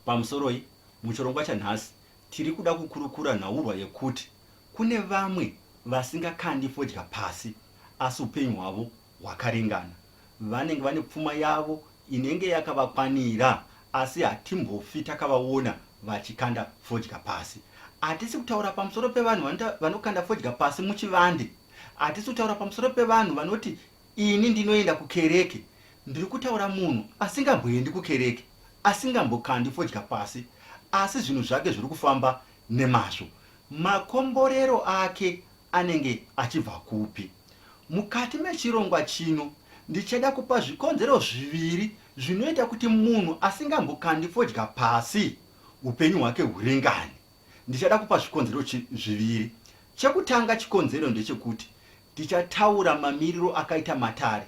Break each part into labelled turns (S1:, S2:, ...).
S1: Pamusoroi, muchirongwa chanhasi tiri kuda kukurukura nhaurwa yekuti kune vamwe vasingakandi fodya pasi asi upenyu hwavo hwakaringana. Vanenge vane pfuma yavo inenge yakavakwanira asi hatimbofi takavaona vachikanda fodya pasi. Hatisi kutaura pamusoro pevanhu vanokanda fodya pasi muchivande. Hatisi kutaura pamusoro pevanhu vanoti ini ndinoenda kukereke. Ndiri kutaura munhu asingamboendi kukereke, asingambokandi fodya pasi asi zvinhu zvake zviri kufamba nemazvo. Makomborero ake anenge achibva kupi? Mukati mechirongwa chino ndichada kupa zvikonzero zviviri zvinoita kuti munhu asingambokandi fodya pasi upenyu hwake huringane. Ndichada kupa zvikonzero zviviri. Chekutanga chikonzero ndechekuti tichataura mamiriro akaita matare,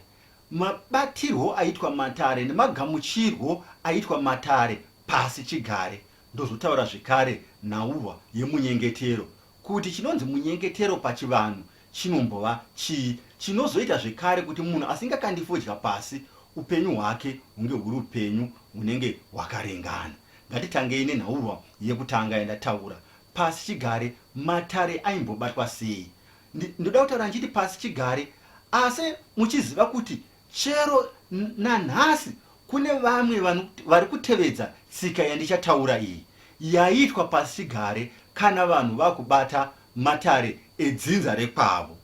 S1: mabatirwo aitwa matare nemagamuchirwo aitwa matare pasi chigare. Ndozotaura zvekare nhaurwa yemunyengetero kuti chinonzi munyengetero pachivanhu chinombova chii chinozoita zvekare kuti munhu asingakandi fodya pasi upenyu hwake hunge huri upenyu hunenge hwakaringana. Ngatitangei nenhaurwa yekutanga yandataura. Pasi chigare matare aimbobatwa sei? Ndoda kutaura ndichiti pasi chigare asi muchiziva kuti chero nanhasi kune vamwe vari kutevedza tsika yandichataura iyi yaiitwa pasichigare kana vanhu vakubata matare edzinza rekwavo.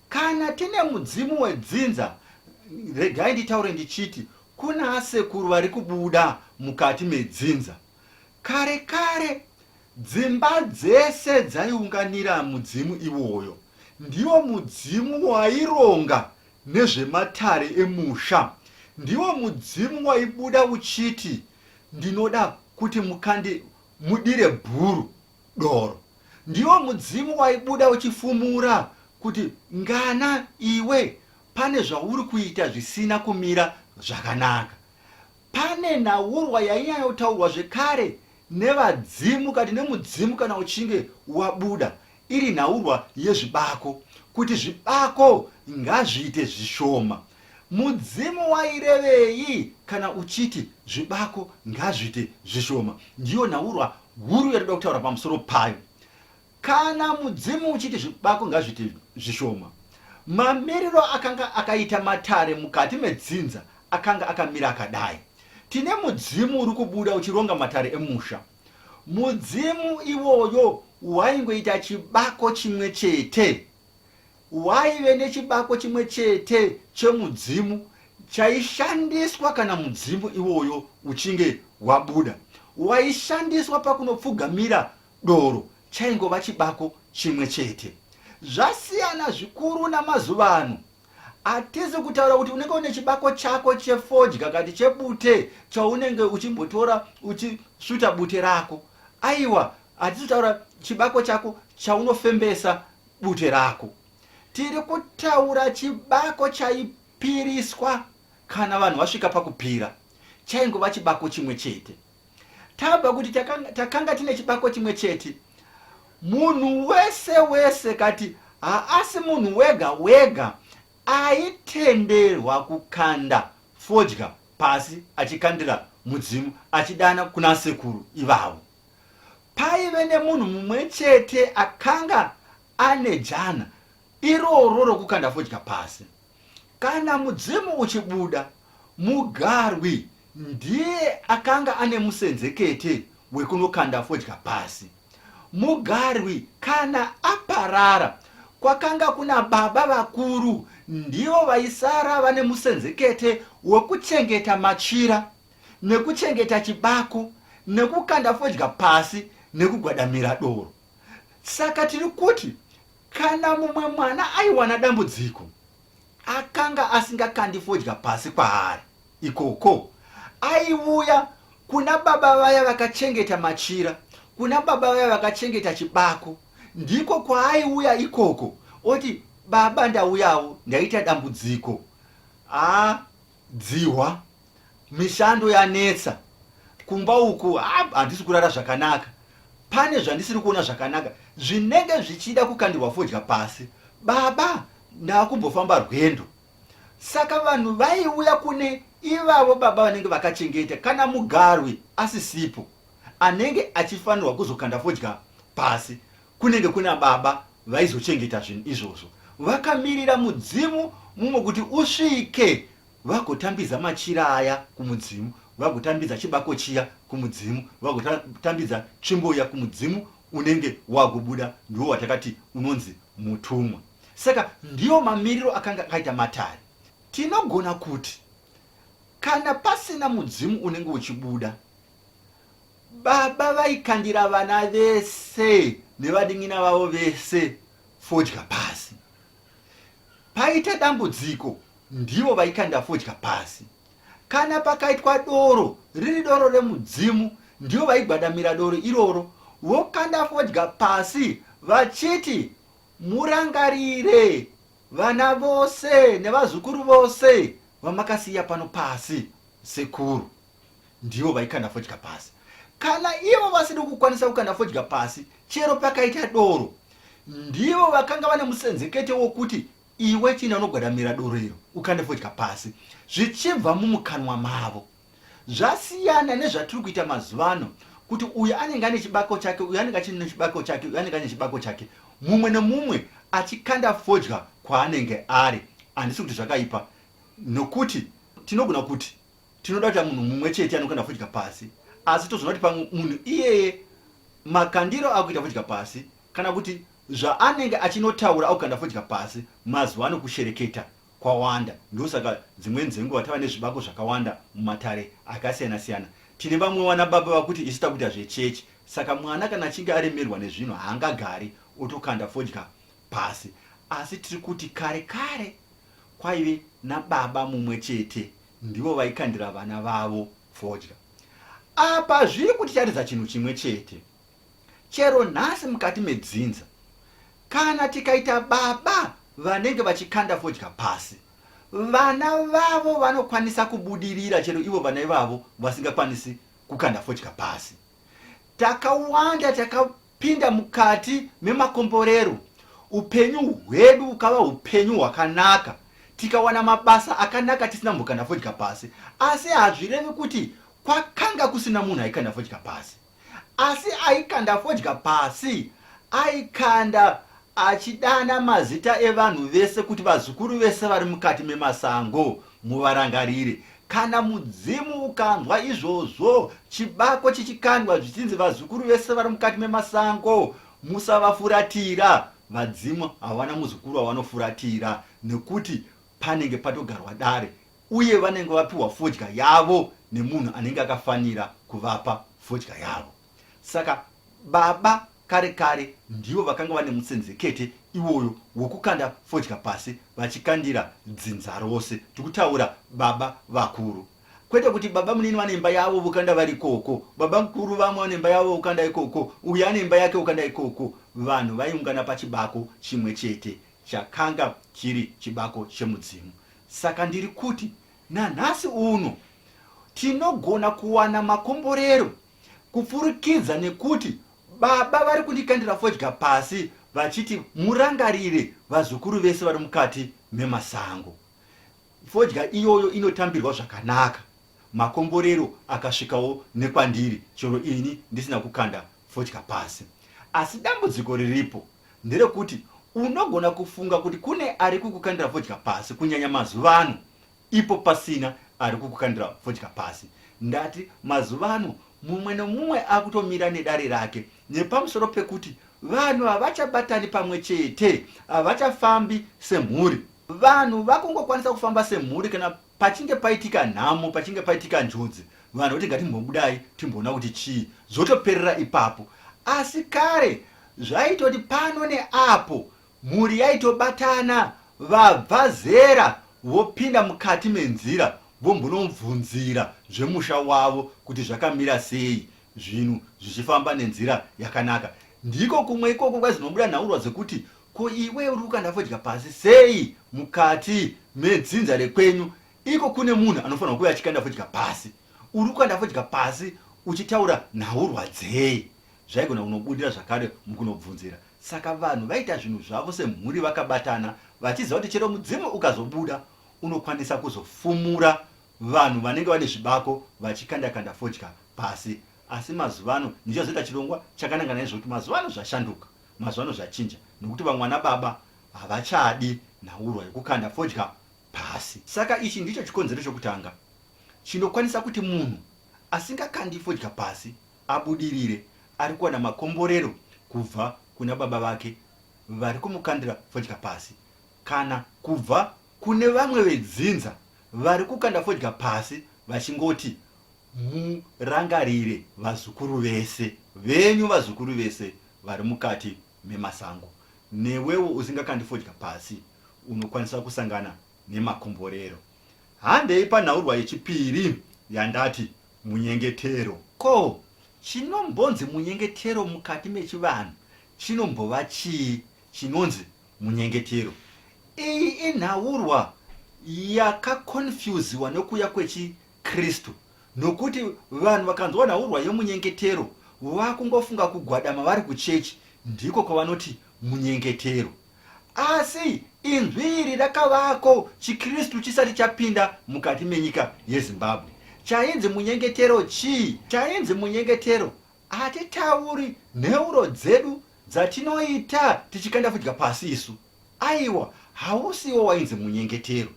S1: Kana tine mudzimu wedzinza, regai nditaure ndichiti kuna asekuru vari kubuda mukati medzinza. Kare kare dzimba dzese dzaiunganira mudzimu iwoyo. Ndiwo mudzimu waironga nezvematare emusha. Ndiwo mudzimu waibuda uchiti ndinoda kuti mukandi mudire bhuru doro. Ndiwo mudzimu waibuda uchifumura kuti ngana iwe pane zvauri kuita zvisina kumira zvakanaka. Pane nhaurwa yainyanyotaurwa zvekare nevadzimu kati nemudzimu kana uchinge wabuda iri nhaurwa yezvibako kuti zvibako ngazviite zvishoma. Mudzimu wairevei kana uchiti zvibako ngazviite zvishoma? Ndiyo nhaurwa huru yatoda kutaura pamusoro payo. Kana mudzimu uchiti zvibako ngazviite zvishoma, mamiriro akanga akaita matare mukati medzinza akanga akamira akadai. Tine mudzimu uri kubuda uchironga matare emusha. Mudzimu iwoyo waingoita chibako chimwe chete. Waive nechibako chimwe chete chemudzimu chaishandiswa kana mudzimu iwoyo uchinge wabuda. Waishandiswa pakunopfugamira doro chaingova chibako chimwe chete. Zvasiyana zvikuru namazuva ano. Hatisi kutaura kuti unenge une chibako chako chefodya kati chebute chaunenge uchimbotora uchisvuta bute rako. Aiwa, hatisi kutaura chibako chako chaunofembesa bute rako. Tiri kutaura chibako chaipiriswa kana vanhu vasvika pakupira. Chaingova chibako chimwe chete. Tabva kuti takanga, takanga tine chibako chimwe chete. Munhu wese wese kati haasi munhu wega wega aitenderwa kukanda fodya pasi achikandira mudzimu achidana kuna sekuru ivavo. Paive nemunhu mumwe chete akanga ane jana iroro rokukanda fodya pasi. Kana mudzimu uchibuda, mugarwi ndiye akanga ane musenzekete wekunokanda fodya pasi. Mugarwi kana aparara, kwakanga kuna baba vakuru ndivo vaisara vane musenzekete wekuchengeta machira, nekuchengeta chibako, nekukanda fodya pasi nekugwadamira doro. Saka tiri kuti Kana mumwe mwana aiwana dambudziko, akanga asingakandi fodya pasi kwaari ikoko. Aiuya kuna baba vaya vakachengeta machira, kuna baba vaya vakachengeta chibako. Ndiko kwaaiuya ikoko oti, Baba ndauyawo, ndaita dambudziko. Haa, dzihwa, mishando yanetsa kumba uku, handisi kurara zvakanaka, pane zvandisiri kuona zvakanaka zvinenge zvichida kukandirwa fodya pasi. Baba, ndakumbofamba rwendo. Saka vanhu vaiuya kune ivavo baba vanenge vakachengeta kana mugarwi asisipo. anenge achifanirwa kuzokanda fodya pasi. Kunenge kuna baba vaizochengeta zvinhu izvozvo vakamirira mudzimu mumwe kuti usvike vagotambidza machira aya kumudzimu, vagotambidza chibako chiya kumudzimu, vagotambidza tsvimbo iya kumudzimu unenge wagobuda, ndiwo watakati unonzi mutumwa. Saka ndiwo mamiriro akanga akaita matare. Tinogona kuti kana pasina mudzimu unenge uchibuda, baba vaikandira vana vese nevadin'ina vavo vese fodya pasi. Paita dambudziko ndivo vaikanda fodya pasi. Kana pakaitwa doro riri doro remudzimu ndivo vaigwadamira doro iroro vokanda fodya pasi vachiti murangarire vana vose nevazukuru vose vamakasiya pano pasi sekuru. Ndivo vaikanda fodya pasi. Kana ivo vasiri kukwanisa kukanda fodya pasi chero pakaita doro, ndivo vakanga vane musenzekete wokuti iwe china unogwadamira doro iro ukande fodya pasi zvichibva mumukanwa mavo. Zvasiyana nezvatiri kuita mazuva ano kuti uyu anenge ane chibako chake, uyu anenge achine chibako chake, uyu anenge ane chibako chake, mumwe nemumwe achikanda fodya kwaanenge ari. Handisi kuti zvakaipa nokuti tinogona kuti tinoda kuita munhu mumwe chete anokanda fodya pasi asi tozoona kuti pamwe munhu iyeye makandiro akuita fodya pasi kana kuti zvaanenge achinotaura akukanda fodya pasi mazuva ano kushereketa kwawanda ndosaka dzimweni dzenguva tava nezvibako zvakawanda mumatare akasiyana siyana tine vamwe vana baba vakuti isu takuita zvechechi saka mwana kana achinge aremerwa nezvinhu haangagari otokanda fodya pasi asi tiri kuti kare kare kwaive nababa mumwe chete ndivo vaikandira vana vavo fodya. Apa zviri kutiratidza chinhu chimwe chete. Chero nhasi mukati medzinza, kana tikaita baba vanenge vachikanda fodya pasi, vana vavo vanokwanisa kubudirira chero ivo vana ivavo vasingakwanisi kukanda fodya pasi. Takawanda takapinda mukati memakomborero, upenyu hwedu ukava upenyu hwakanaka, tikawana mabasa akanaka tisina kumbokanda fodya pasi. Asi hazvirevi kuti kwakanga kusina munhu aikanda fodya pasi. Asi aikanda fodya pasi aikanda achidana mazita evanhu vese kuti vazukuru vese vari mukati memasango muvarangarire. Kana mudzimu ukanzwa izvozvo chibako chichikandwa zvichinzi vazukuru vese vari mukati memasango musavafuratira, vadzimu havana muzukuru wavanofuratira nekuti panenge patogarwa dare uye vanenge vapiwa fodya yavo nemunhu anenge akafanira kuvapa fodya yavo. Saka baba kare kare ndivo vakanga vane musenzekete iwoyo wokukanda fodya pasi vachikandira dzinza rose. Tikutaura baba vakuru. Kwete kuti baba munini vane imba yavo vokanda vari ikoko, baba mukuru vamwe vane imba yavo vokanda ikoko, uyu ane imba yake vokanda ikoko. Vanhu vaiungana pachibako chimwe chete chakanga chiri chibako chemudzimu. Saka ndiri kuti nanhasi uno tinogona kuwana makomborero kupfurikidza nekuti baba vari kundikandira fodya pasi vachiti murangarire vazukuru vese vari mukati memasango. Fodya iyoyo inotambirwa zvakanaka, makomborero akasvikawo nekwandiri chero ini ndisina kukanda fodya pasi. Asi dambudziko riripo nderekuti unogona kufunga kuti kune ari kukukandira fodya pasi kunyanya mazuva ano ipo pasina ari kukukandira fodya pasi. Ndati mazuva ano mumwe nemumwe akutomira nedare rake nepamusoro pekuti vanhu havachabatani pamwe chete, havachafambi semhuri. Vanhu vakungokwanisa kufamba semhuri kana pachinge paitika nhamo, pachinge paitika njodzi, vanhu voti ngatimbobudai timboona kuti chii, zvotoperera ipapo. Asi kare zvaitoti pano neapo mhuri yaitobatana, vabva zera vopinda mukati menzira vombonobvunzira zvemusha wavo kuti zvakamira sei, zvinhu zvichifamba nenzira yakanaka. Ndiko kumwe ikoko kwaizinobuda nhaurwa dzekuti ko iwe uri kukanda fodya pasi sei mukati medzinza rekwenyu iko kune munhu anofanirwa kuve achikanda fodya pasi uri kukanda fodya pasi uchitaura nhaurwa dzei zvaigona kunobudira zvakare mukunobvunzira saka vanhu vaita zvinhu zvavo semhuri vakabatana vachiziva kuti chero mudzimu ukazobuda unokwanisa kuzofumura vanhu vanenge vane zvibako vachikanda kanda fodya pasi. Asi mazuva ano ndichazoita chirongwa chakanangana nezvo kuti mazuva ano zvashanduka, mazuva ano zvachinja nokuti vamwe vana baba havachadi nhaurwa yekukanda fodya pasi. Saka ichi ndicho chikonzero chokutanga chinokwanisa kuti munhu asingakandi fodya pasi abudirire, ari kuwana makomborero kubva kuna baba vake vari kumukandira fodya pasi kana kubva kune vamwe vedzinza vari kukanda fodya pasi vachingoti murangarire vazukuru vese venyu, vazukuru vese vari mukati memasango. Newewo usingakandi fodya pasi unokwanisa kusangana nemakomborero. Handei panhaurwa yechipiri yandati munyengetero. Ko chinombonzi munyengetero mukati mechivanhu chinombova chii chinonzi munyengetero? Iyi inhaurwa yakakonfyuziwa nokuuya kwechiKristu nokuti vanhu vakanzwa nhaurwa yemunyengetero vakungofunga kugwadama vari kuchechi ndiko kwavanoti munyengetero. Asi inzwi iri rakavako chiKristu chisati chapinda mukati menyika yeZimbabwe. Chainzi munyengetero chii? Chainzi munyengetero hatitauri nheuro dzedu dzatinoita tichikanda fudya pasi isu. Aiwa, hausiwo wainzi munyengetero.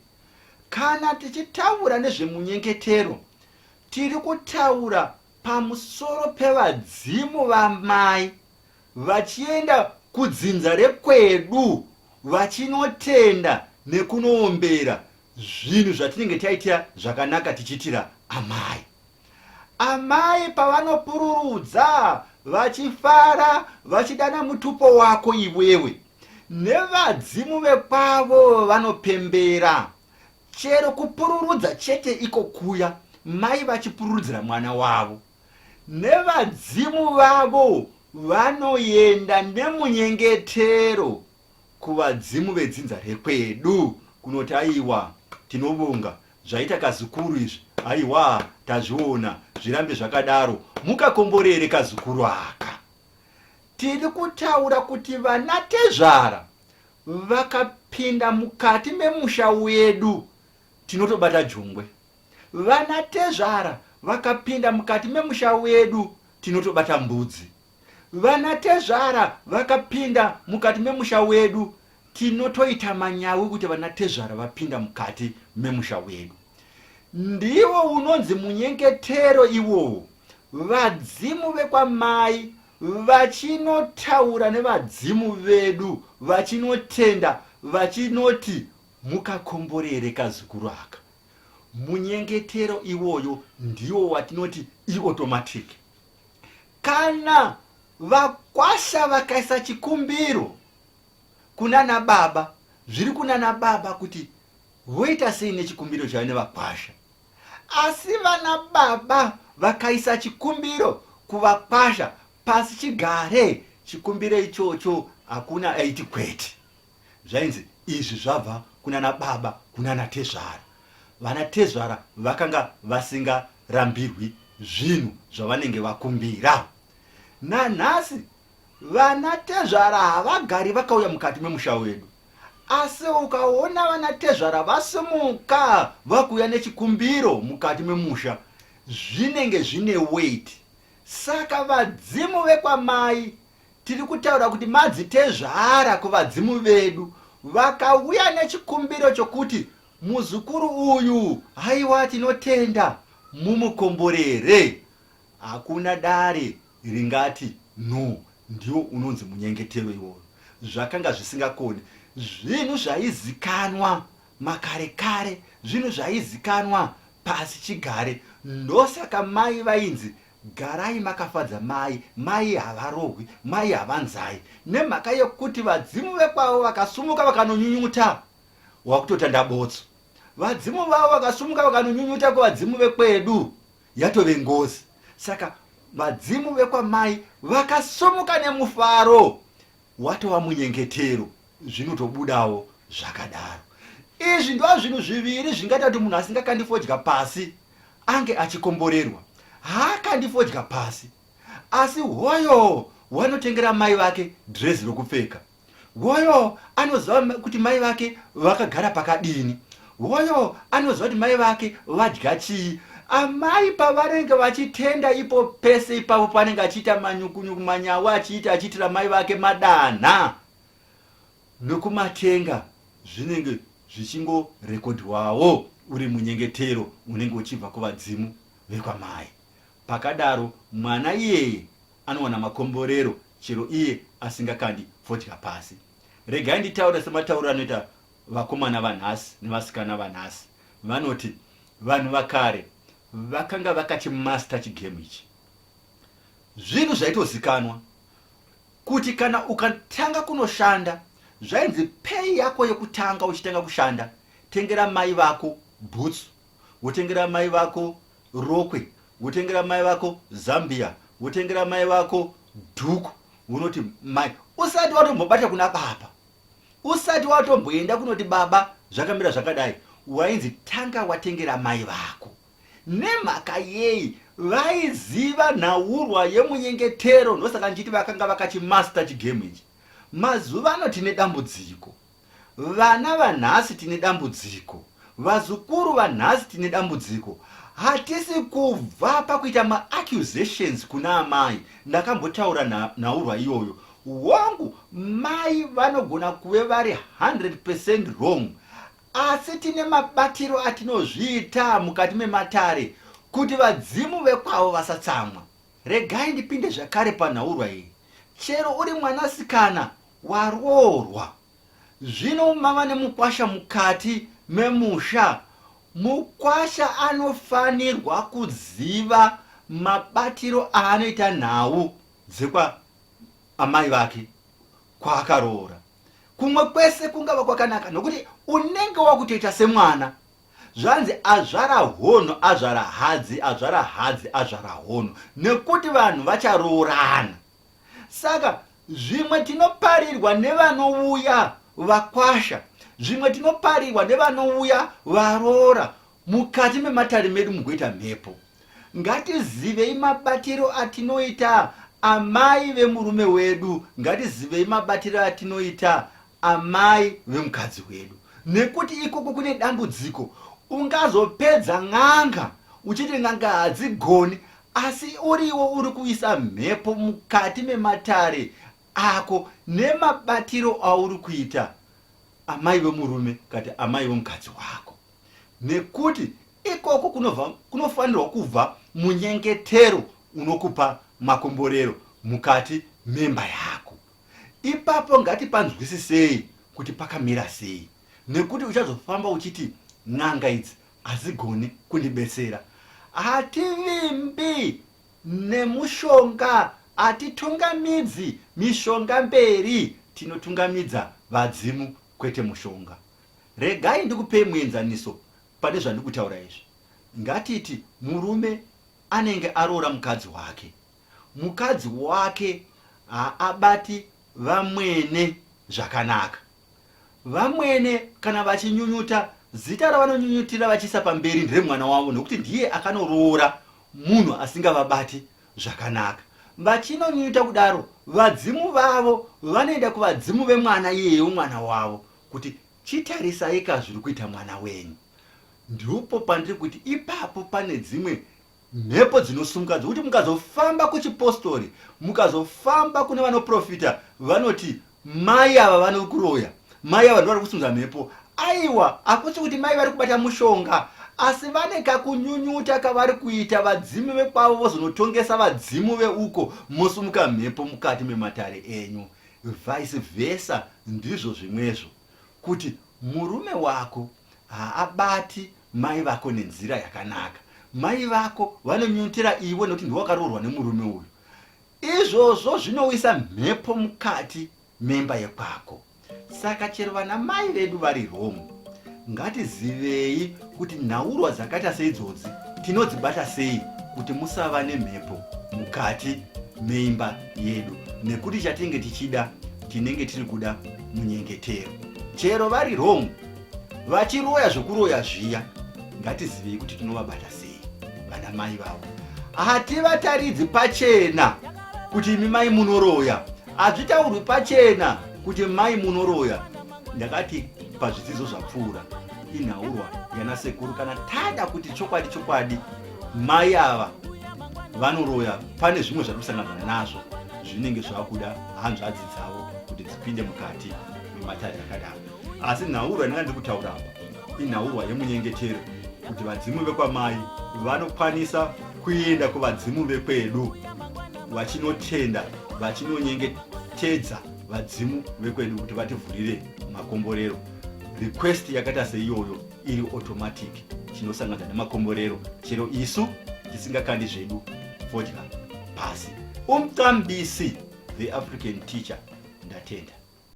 S1: Kana tichitaura nezvemunyengetero, tiri kutaura pamusoro pevadzimu vamai vachienda kudzinza rekwedu vachinotenda nekunoombera zvinhu zvatinenge taitira zvakanaka tichiitira amai. Amai pavanopururudza vachifara vachidana mutupo wako iwewe nevadzimu vekwavo vanopembera chero kupururudza chete iko kuya mai vachipururudzira mwana wavo Nevadzimu vavo vanoenda nemunyengetero kuvadzimu vedzinza rekwedu kunoti aiwa tinovonga zvaita kazukuru izvi aiwa tazviona zvirambe zvakadaro mukakomborere kazukuru aka. Tiri kutaura kuti vana tezvara vakapinda mukati memusha wedu tinotobata jongwe. Vana tezvara vakapinda mukati memusha wedu tinotobata mbudzi. Vana tezvara vakapinda mukati memusha wedu tinotoita manyawi kuti vana tezvara vapinda mukati memusha wedu. Ndiwo unonzi munyengetero iwowo. Vadzimu vekwamai vachinotaura nevadzimu vedu vachinotenda vachinoti mukakomborere kazukuru aka. Munyengetero iwoyo ndiwo watinoti iotomatic. Kana vakwasha vakaisa chikumbiro kunana baba, zviri kunana baba kuti voita sei nechikumbiro chaive nevakwasha. Asi vana baba vakaisa chikumbiro kuvakwasha pasi chigare chikumbiro ichocho hakuna aiti kwete. Zvainzi izvi zvabva kunana baba kunana tezvara. Vana tezvara vakanga vasingarambirwi zvinhu zvavanenge vakumbira. Nanhasi vana tezvara havagari vakauya mukati memusha wedu. Asi ukaona vana tezvara vasimuka vakuuya nechikumbiro mukati memusha zvinenge zvine weight. Saka vadzimu vekwamai Tiri kutaura kuti madzitezvara kuvadzimu vedu vakauya nechikumbiro chokuti muzukuru uyu haiwa tinotenda mumukomborere. Hakuna dare ringati no ndiwo unonzi munyengetero iwoyo. Zvakanga zvisingakoni. Zvinhu zvaizikanwa makare kare, zvinhu zvaizikanwa pasi chigare. Ndosaka mai vainzi Garai makafadza mai, mai havarohwi, mai havanzai. Nemhaka yekuti vadzimu vekwavo vakasumuka vakanonyunyuta, wakutotanda botso. Vadzimu vavo vakasumuka vakanonyunyuta kuvadzimu vekwedu, yatove ngozi. Saka vadzimu vekwamai vakasumuka nemufaro, watova munyengetero zvinotobudawo zvakadaro. Izvi ndozvinhu zviviri zvingaita kuti munhu asingakandi fodya pasi ange achikomborerwa. Haakandi fodya pasi asi hoyo wanotengera mai vake dhirezi rokupfeka. Hoyo anoziva kuti mai vake vakagara pakadini. Hoyo anoziva kuti mai vake vadya chii. Amai pavanenge vachitenda ipo pese ipapo panenge achiita manyukunyuku manyawi achiita achiitira mai vake madanha nokumatenga zvinenge zvichingorekodhiwawo uri munyengetero unenge uchibva kuvadzimu vekwamai. Pakadaro mwana iyeye anowana makomborero chero iye asingakandi fodya pasi. Regai nditaure sematauriro anoita vakomana vanhasi nevasikana vanhasi. Vanoti vanhu vakare vakanga vakachimaster chigame ichi. Zvinhu zvaitozikanwa kuti kana ukatanga kunoshanda zvainzi pay yako yekutanga uchitanga kushanda tengera mai vako bhutsu wotengera mai vako rokwe wotengera mai vako zambia wotengera mai vako dhuku unoti mai usati watombobata kuna baba usati watomboenda kunoti baba zvakamira zvakadai wainzi tanga watengera mai vako nemhaka yei vaiziva nhaurwa yemunyengetero ndosaka ndichiti vakanga vakachimaster chigame ichi mazuva ano tine dambudziko Vana vanhasi tine dambudziko, vazukuru vanhasi tine dambudziko. Hatisi kubva pakuita maaccusations kuna amai. Ndakambotaura nhaurwa iyoyo. Hongu, mai vanogona kuve vari 100 percent wrong, asi tine mabatiro atinozviita mukati mematare kuti vadzimu vekwavo vasatsamwa. Regai ndipinde zvakare panhaurwa iyi. Chero uri mwanasikana Waroorwa zvino mava nemukwasha mukati memusha. Mukwasha anofanirwa kuziva mabatiro aanoita nhau dzekwa amai vake kwaakaroora. Kumwe kwese kungava kwakanaka nokuti unenge wakutoita semwana. Zvanzi azvara honho azvara hadzi azvara hadzi azvara honho nekuti vanhu vacharoorana. Saka zvimwe tinoparirwa nevanouya vakwasha, zvimwe tinoparirwa nevanouya varoora mukati mematare medu mugoita mhepo. Ngatizivei mabatiro atinoita amai vemurume wedu, ngatizivei mabatiro atinoita amai vemukadzi wedu nekuti ikoko kune dambudziko. Ungazopedza n'anga uchiti n'anga hadzigoni Asi uriwo uri kuisa mhepo mukati mematare ako nemabatiro auri kuita amai vemurume kati amai vemukadzi wako nekuti ikoko kunobva kunofanirwa kubva munyengetero unokupa makomborero mukati memba yako. Ipapo ngatipanzwisisei kuti pakamira sei nekuti uchazofamba uchiti n'anga idzi Hazigoni kundibetsera. Hativimbi nemushonga, hatitungamidzi mishonga mberi, tinotungamidza vadzimu kwete mushonga. Regai ndikupei muenzaniso pane zvandikutaura izvi. Ngatiti murume anenge aroora mukadzi wake. Mukadzi wake haabati vamwene zvakanaka. Vamwene kana vachinyunyuta, zita ravanonyunyutira vachiisa pamberi nderemwana wavo nokuti ndiye akanoroora munhu asingavabati zvakanaka. Vachinonyunyuta kudaro, vadzimu vavo vanoenda kuvadzimu vemwana iyeyo mwana wavo kuti chitarisaika zviri kuita mwana wenyu. Ndipo pandiri kuti ipapo pane dzimwe mhepo dzinosumuka dzokuti mukazofamba kuchipostori mukazofamba kune vanoprofita vanoti mai ava vanokuroya mai ava ndovari kusimudza mhepo aiwa hakusi kuti mai vari kubata mushonga asi vane kakunyunyuta kavari kuita vadzimu vekwavo vozonotongesa vadzimu veuko mosumuka mhepo mukati mematare enyu vice versa ndizvo zvimwezvo kuti murume wako haabati mai vako nenzira yakanaka. Mai vako vanonyunyutira iwe nekuti ndiwe wakaroorwa nemurume uyu. Izvozvo zvinouyisa mhepo mukati memba yekwako. Saka chero vana mai vedu vari wrong, ngatizivei kuti nhaurwa dzakaita seidzodzi tinodzibata sei kuti musava nemhepo mukati meimba yedu nekuti chatinenge tichida tinenge tiri kuda munyengetero. Chero vari wrong vachiroya zvekuroya zviya ngatizivei kuti tinovabata sei vana mai vavo hativataridzi pachena kuti imi mai munoroya hazvitaurwi pachena kuti mai munoroya ndakati pazvidzidzo zvapfuura inhaurwa yana sekuru kana tada kuti chokwadi chokwadi Mai ava vanoroya, pane zvimwe zvari kusangana nazvo zvinenge zvakuda hanzvadzi dzavo kuti dzipinde mukati mematare akadaro. Asi nhaurwa yandanga ndiri kutaura apa inhaurwa yemunyengetero, kuti vadzimu vekwamai vanokwanisa kuenda kuvadzimu vekwedu vachinotenda, vachinonyengetedza vadzimu vekwedu kuti vativhurire makomborero. Request yakaita seiyoyo iri automatic, chinosangana nemakomborero chero isu tisingakandi zvedu fodya pasi. Umtambisi, the African teacher, ndatenda.